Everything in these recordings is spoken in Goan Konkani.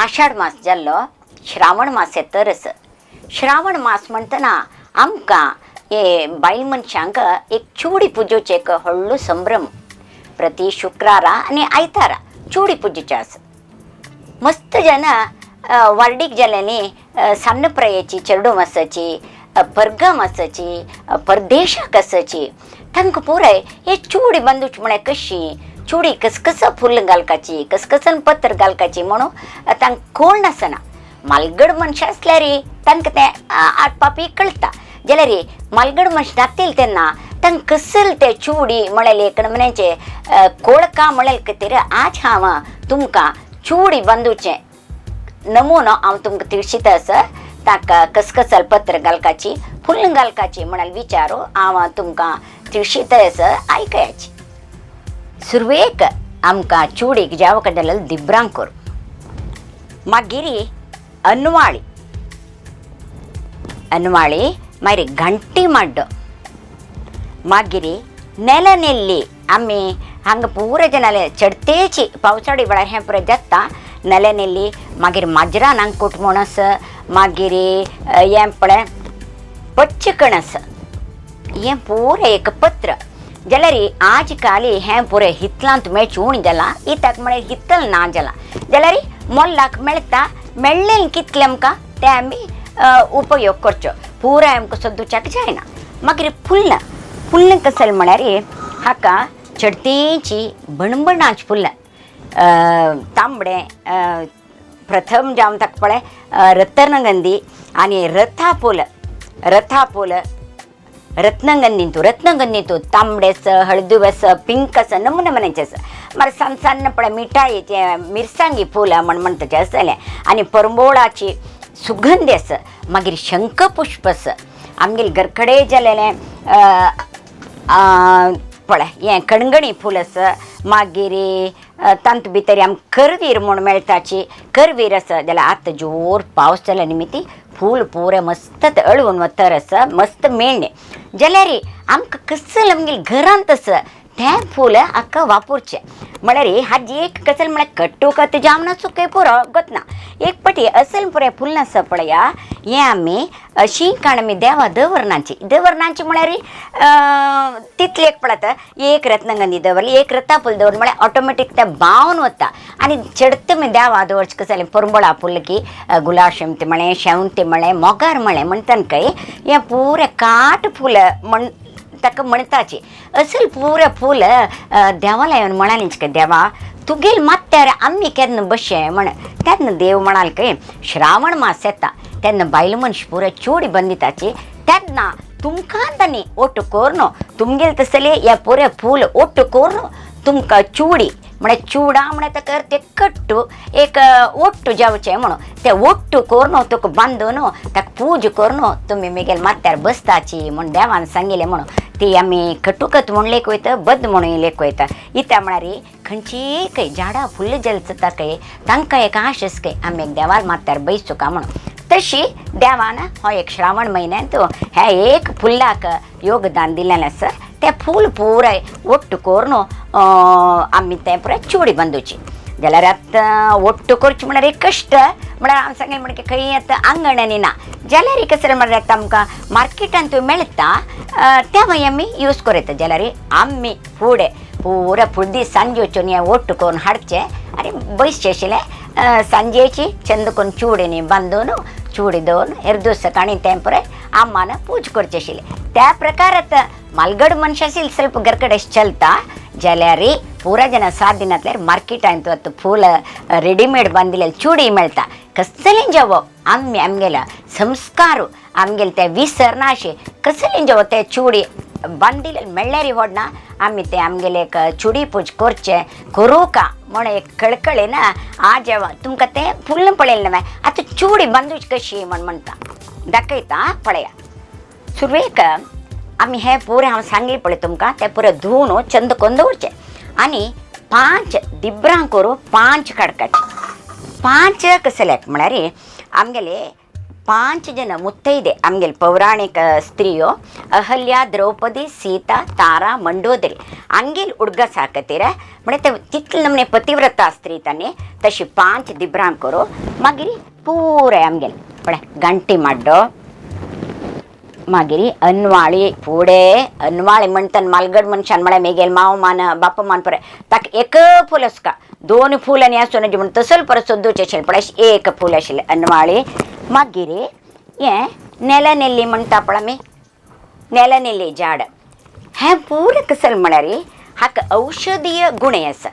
आषाढ मास जाल्लो, श्रावण मास येतरच. श्रावण मास म्हणटना आमकां हे बायल मनशांक एक चुडी पुजोवचें एक व्हडलो संभ्रम. प्रति शुक्रारा आनी आयतारा चुडी पुजेचे आसा. मस्त जाणां वार्डीक जाल्यांनी सान्न प्रायेची, चेरडूव मासाची, परगां मासाची, परदेशाक आसाची, तांकां पुराय हे चुडी बांदूची म्हळ्यार कशी, चुडी कसकस फुल घालकाची, कसकसन पत्र घालकाची म्हणून तांकां कोण नासना. मालगड मनशां आसल्यार तांकां तें आटपापी कळटा, जाल्यार मालगड मनशां नातील तेन्ना तांकां कसल ते चुडी म्हळ्यार एक नमुन्याचें कोळका म्हळ्यार खातीर आज हांव तुमकां चुडी बांदूचें नमुनो हांव तुमकां तिळशीत आसा. ताका कसकसल पत्र घालकाची, फुल घालकाची म्हळ्यार विचारू हांव तुमकां तिळशीत आसा, आयकयाची. सुरवेक आमकां चुडीक जेवक जाल्यार दिब्रां करूं, मागीर अनवाळी, अनवाळी, मागीर घंटी माड्डो, मागीर नेलनेल्ली. आमी हांगा पुरा जनाले चडतेची पावसाळी वेळार हें पुराय जाता नेलनेल्ली. मागीर माजरान अंकूट म्हूण आसा, मागीर हें पळय पच्चकण आसा, हें पुराय एक पत्र. जाल्यार आज काल हें पुराय हितलांत मेळचें उणें जालां, इताक म्हळ्यार हितल ना जालां, जाल्यार मोल्लाक मेळटा. मेळ्ळें कितलें आमकां तें आमी उपयोग करचो, पुराय आमकां सद्दुच्याक जायना. मागीर फुल्लां, फुल्लां कसलें म्हळ्यार हाका चडतेची बणबणाची फुलां, तांबडें प्रथम जावन ताका पळय रतनगंधी आनी रथा फूल, रथा फूल रत्नगंधींतू, रत्नगंधींतू तांबडें आसा, हळदुवें आसा, पिंक आसा, नमुने नमुन्याचे आसा. मागीर सान्न सान्न पळय मिठायेचें मिरसांगी फुलां म्हण म्हणटा तें आसतलें, आनी परंबोळाची सुगंधी आसा. मागीर शंखपुष्प आसा, आमगेले घरकडे जालेलें पळय हें कणगणी फूल आसा. मागीर तातूंत भितर आमकां करवीर म्हूण मेळटाची, करवीर आसा. जाल्यार आतां जोर पावस जाल्या निमित्ती फूल पुरें मस्त अळवून वतर आसा, मस्त मेळ्ळें. जाल्यार आमकां कसलें आमगेले घरांत आसा तें फूल हाका वापरचें. म्हळ्यार हाजी एक कसल म्हळ्यार कट्टुकत जावन सुकें पुरो गोतना एक पटी असल पुरें फुलां आसा पळया, हें आमी शीं आमी देवा दवरनाची, दवरनाची म्हळ्यार तितली एक पळयता एक रत्नगंधी दवरली, एक रता फूल दवर म्हळ्यार ऑटोमॅटीक तें बावन वता. आनी चडत तुमी देवा दवरचें कशें जालें परंबळा फुल की गुलाब शेंवतें म्हळें, शेंवतें म्हळें, मोगार म्हळें म्हणटा काय हें पुरें काट फुलां म्हण ताका म्हणटाची. असल पुरें फूल देवाला येवन म्हणालें काय देवा तुगेल मात्यार आमी केन्ना बशें म्हण. तेन्ना देव म्हणाल काय श्रावण मास येता तेन्ना बायल मनीस पुरो चोडी बंदिताची, तेन्ना तुमकां तांणी ओट्टू करून तुमगेले तसले हे पुरे फूल ओट्टू करून तुमकां चुडी म्हळ्यार चुडा म्हळ्यार ताका ते कट्टू एक ओट्टू जावचें म्हणून ते ओट्टू करून तुका बांदून ताका पूजा करून तुमी मेगेले माथ्यार बसताची म्हूण देवान सांगिल्लें म्हणून ती आमी कटुकत म्हूण लेख वयता, बद म्हणून लेख वयता. इत्या म्हळ्यार खंयचीय खंय झाडां फुल्ल जलचता खंय तांकां एक आश आसा खंय आमी एक देवाल माथ्यार बैसुका म्हणून. तशी देवान हो एक श्रावण म्हयन्यांत ह्या एक फुलाक योगदान दिलेलें आसा. तें फूल पुराय ಒಟ್ಟು करून आमी तें पुराय चुडी बांदुची. जाल्यार आतां ಒಟ್ಟು करचें म्हळ्यार एक कश्ट, म्हळ्यार हांव सांगलें म्हणटकीर खंय आतां आंगणांनी ना, जाल्यार कसलें म्हळ्यार आतां आमकां मार्केटांत मेळटा तें मागीर आमी यूज करूं येता. जाल्यार आमी फुडें पुरा फुडली सांजे वचून हें ಒಟ್ಟು करून हाडचें आनी बैसचें आशिल्लें. सांजेची चंद करून चुडीनी बांदून चुडी दवरून हेर दुसरे सकाळीं तें पुराय आम्मान पूज करचें आशिल्लें. त्या प्रकार आतां मालगड मनशां आशिल्ली ಸ್ವಲ್ಪ घरकडे चलता, जाल्यार पुरा जेन्ना सात दिनांतल्यार मार्केटांत आतां फूल रेडीमेड बांदिल्ले चुडी मेळटा. कसलें जेवप आमी आमगेल्या संस्कार आमगेले ते विसरना अशें कसलें जेवप ते चुडी बांदिल्ले मेळ्ळ्यार व्हडना आमी ते आमगेले एक चुडी पूज करचें करूं का म्हण एक कळकळे ना. आज तुमकां तें फुल्ल पळयलें न्हय, आतां चुडी बांदूची कशी म्हण म्हणटा दाखयता पळया. सुरवेक आमी हें पुरें हांव सांगलें पळय तुमकां तें पुरें धुवन चंद करून दवरचें आनी 5 दिब्रां करून 5 काडकाचें. 5 कसल्याक म्हळ्यार आमगेले 5 जन मुत्तैदे आमगेले पौराणिक स्त्रियो अहल्या, द्रौपदी, सीता, तारा, मंडोदरी हांगेल उडगास खातीर म्हळ्यार ते तितले नमने पतिव्रता स्त्री तांणी तशी 5 दिब्रां करो. मागीर पुराय आमगेले पळय गांठी माड्डो, मागीर अनवाळी फुडें अनवाळी म्हणटना मालगड मनशान म्हळ्यार मेगेल माव मान बाप मान पळय ताका एक फूल आसता 2 फूल आनी आसूं नजे म्हण तसल परत सोदूचें आशिल्लें पळय एक फूल आशिल्लें अनवाळी. मागीर हें नेलनेल्ली म्हणटा पळय आमी नेलनेल्ली झाड हें पुराय कसल म्हळ्यार हाका औषधीय गुण आसा.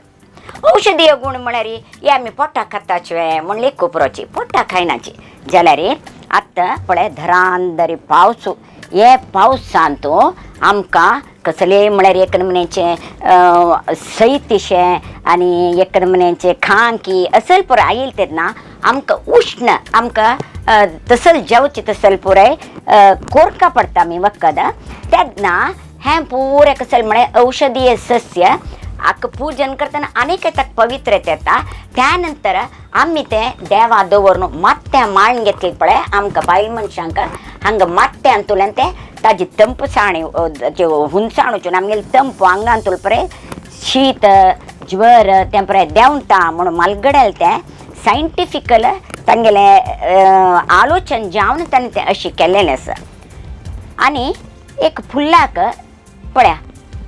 औषधीय गुण म्हळ्यार हे आमी पोटाक खाताचे म्हण लेख कोपरोची पोटाक खायनाची जाल्यार आतां पळय धरान पावस हे पावसांत आमकां कसलेय म्हळ्यार एक नमुन्याचें सैतशें आनी एक नमुन्याचें खांकी असल पुराय आयिल्लें तेन्ना आमकां उश्ण आमकां तसल जेवचें तसल पुराय कोरका पडटा आमी वखदां तेन्ना हें पुराय कसल म्हळ्यार औषधीय सस्य हाका पूजन करतना आनीक ताका पवित्र येता. त्या नंतर आमी तें देवा दवरून माथ्या माळून घेतली पळय आमकां बायल मनशांक हांगा माथ्यान तुल्यान तें ताजी तंपसाण हुनसाण वचून आमगेली तंप आंगान तुल पळय शीत ज्वर तें पळय देंवता म्हणून मालगडेल तें सायंटिफिकल तांगेलें आलोचन जावन ताणें तें अशें केल्लेलें आसा. आनी एक फुल्लाक पळया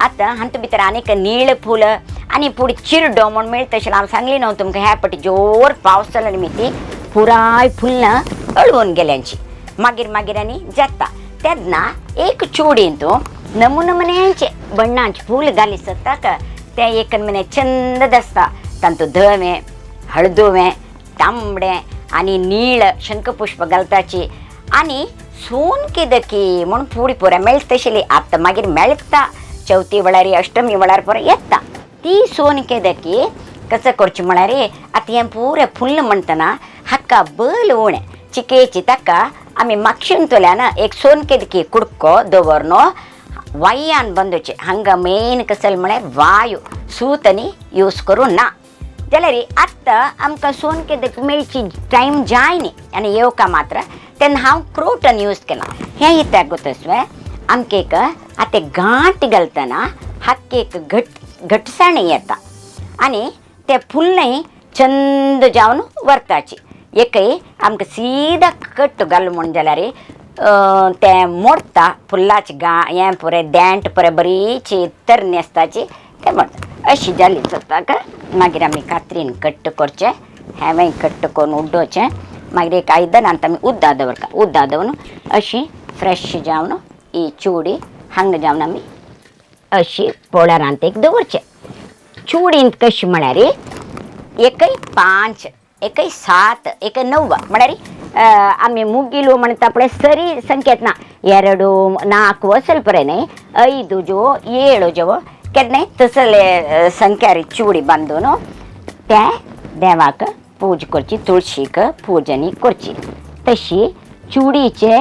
आतां हातूंत भितर आनीक नीळ फूल आनी फुडें चिरडो म्हूण मेळटा तशें हांव सांगली न्हू तुमकां ह्या फावटी जोर पावस जालो निमित्ती पुराय फुलां अळवून गेल्यांची मागीर मागीर आनी जाता तेन्ना एक चुडीन तूं नमुनमुन्याचे बण्णांचे फूल घाली सताक तें एक नमुने चंद दिसता. तातूंत धवें, हळदुवें, तांबडें आनी नीळ शंखपुष्प घालताची आनी सून केदकी म्हूण फुडें पुराय मेळटा तशें आतां मागीर मेळटा चवथी वेळार अष्टमी वेळार पुराय येता ती सोन केदकी कसं करचें म्हळ्यार आतां हें पुरें फुल्ल म्हणटना हाका बल उणें चिकेची ताका आमी मागशीन तुल्यान एक सोन केदकी कुडको दवर वायान बंदोचें हांगा मेन कसल म्हळ्यार वायू सूत आनी यूज करूं ना जाल्यार आतां आमकां सोन केदक मेळची टायम जाय न्ही आनी येवका मात्र तेन्ना हांव क्रोटन यूज केला. हें कित्याक गो तसवें आमकां एक आतां गांठ घालतना हाका एक घटसाणी येता आनी तें फुल्लय चंद जावन व्हरताची. एकय आमकां सीधा कट्ट घाल म्हूण जाल्यार तें मोडटा फुल्लाची गा हें पुराय देंट पुराय बरीची तरणी आसताची तें मोडटा. अशी जाली जाता मागीर आमी कातरीन कट्ट करचें हेंवूय कट्ट करून उडोवचें. मागीर एक आयदनांत आमी उदक दवरता उदक दवरून अशी फ्रेश जावन ही चुडी हांगा जावन आमी अशी पोळ्यारांत एक दवरचें. चुडींत कशी म्हळ्यार एकय 5, एकय 7, एकय 9 म्हळ्यार आमी मुगिಲು म्हणटा पळय सरी संकेत ना 2, 4 असल पळय न्ही 5 जो 7 जो केन्नाय तसले संख्यार चुडी बांदून तें देवाक पूज करची तुळशीक पूजनी करची. तशी चुडीचे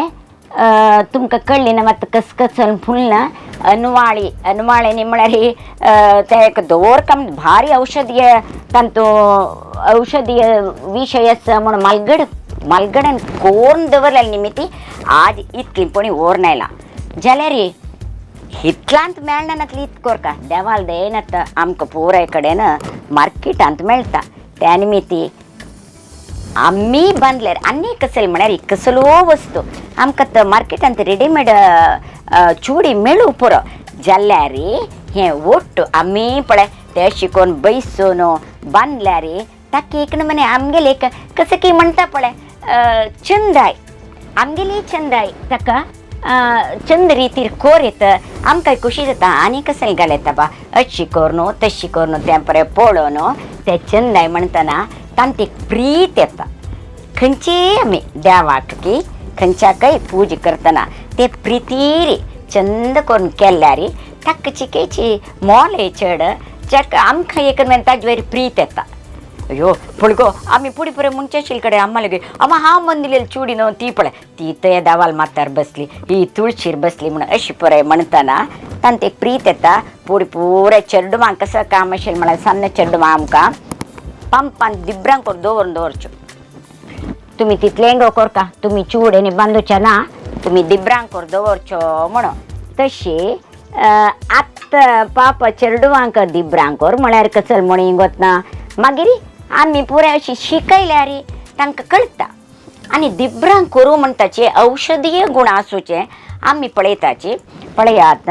तुमकां कळ्ळी ना मात कसकसन फुलना अनवाळी अनवाळी म्हळ्यार तें एक दवरका भारी औषधीय तांतूं औषधीय विशय आसा म्हूण मालगड्यान कोरून दवरलेले निमित्ती आज इतली पणी ओर आयला जाल्यार इतल्यांत मेळना नातली इत कोरका देवाल दयनात आमकां पुराय कडेन मार्केटांत मेळटा. त्या निमित्ती आमी बांदल्यार आनी कसले म्हळ्यार कसलो वस्तू आमकां मार्केटांत रेडीमेड चुडी मेळूं पुरो जाल्यार हें ಒಟ್ಟು आमी पळय ते शिकोवन बैसून बांदल्यार ताका एक नमुने आमगेले एक कसं की म्हणटा पळय चंदाय आमगेली चंदाय ताका चंद रितीर कोर येता आमकां खुशी जाता आनी कसलें घाल येता बा अशी करून तशी करून तें पळय पळोवन ते चंदाय म्हणटना तांकां एक प्रीत येता. खंयचीय आमी देवाक की खंयच्याकय पूजा करतना ते प्रितीर चंद करून केल्यार ताका चिकेची मोल चड जाका आमकां एक ताजे वयर प्रीत येता. अयो पळय आमी पुढे पुरे म्हणचे आशिल्ले कडेन आम्हा लगे आमा हांव मंदिलेली चुडी न्हू ती पळय ती थंय देवाल माथ्यार बसली ही तुळशीर बसली म्हणून अशी पुराय म्हणटना तांकां एक प्रीत येता. पुढे पुराय चेडवांक कसं काम आशिल्लें म्हळ्यार सान्न चेडवां आमकां पंपान दिब्रांक करून दवरून दवरच्यो तुमी तितलें गो करका, तुमी चुडेनी बांदूचे ना, तुमी दिब्रांक दवरचो म्हणून. तशी आतां पापा चेडवांक दिब्रांकोर म्हळ्यार कसल म्हण इंगोतना मागीर आमी पुराय अशी शिकयल्यार तांकां कळटा. आनी दिब्रांक करूं म्हणटाचे औषधीय गुण आसूचे आमी पळयताची. पळयात,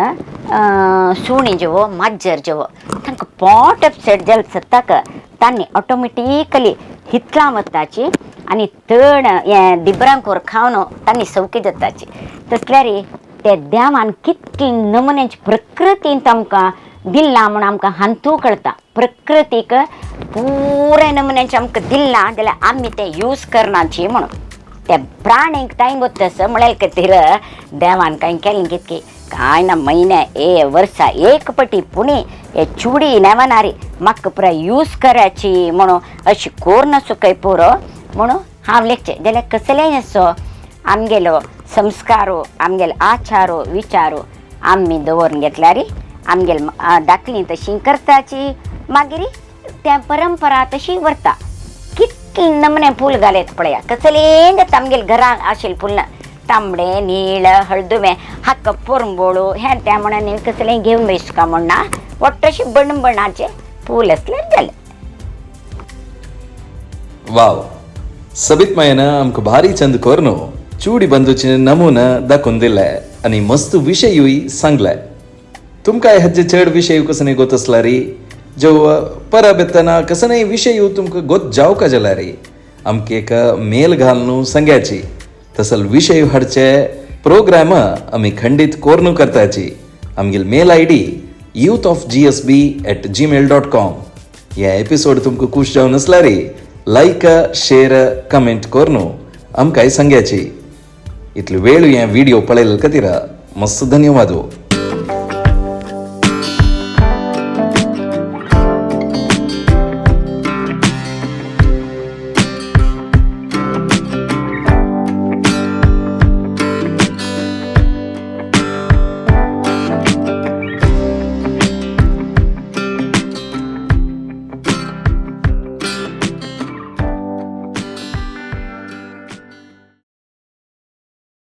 सुणी जेवो माजर जेवो तांकां पोट अपसेट जालें सत्ताक तांणी ऑटोमेटिकली हितलां वताची आनी तण हें दिब्रांकोर खावन तांणी सवकी जाताची. तसल्यार ते देवान कितली नमुन्याची प्रकृतीन आमकां दिल्लां म्हूण आमकां हांतू कळटा. प्रकृतीक पुराय नमुन्याचें आमकां दिल्लां जाल्यार आमी तें यूज करनाची म्हणून त्या प्राणीक टायम तसो म्हळ्यार खातीर देवान कांय केलें कितकी कांय ना म्हयन्या ए वर्सा एक पटी पुणी हे चुडी नेवनारी म्हाका पुराय यूज करायची म्हणून अशी कोर सुकय पुरो म्हणून हांव लेखचें. जाल्यार कसलेंय असो आमगेलो संस्कारो, आमगेलो आचारो विचारो आमी दवरून घेतल्यार आमगेले दाखली तशी करताची, मागीर त्या परंपरा तशी व्हरता. कितले नमुने फूल घालेत पळया, कसलें जाता आमगेले घरान आशिल्लें फुलां तांबडे नीळ हळदुवें हाका पोरंबोळो हें तें म्हणून कसलें घेवन बैसका म्हण ना, वट्टशे बण बणाचे फूल आसल्यार जालें. वाव, सबित मायन आमकां भारी चंद कोरनो चूडी बंदूचे नमुना दाखोवन दिले आनी मस्त विशयूय सांगले. तुमकां हेजे चड विशय कसने गोत आसल्यार, जो परब येतना कसनय विशय तुमकां गोत जावका जाल्यार आमकां एक मेल घालून सांग्याची. तसल विशय हाडचे प्रोग्राम आमी खंडीत कोर्नू करताची. आमगेल mail ID youthofgsb@gmail.com. हे एपिसोड तुमकां खुश जावन आसल्यार लायक, शेर, कमेंट कोर्नू आमकांय सांग्याची. इतले वेळ हे व्हिडिओ पळयले खातीर मस्त धन्यवाद.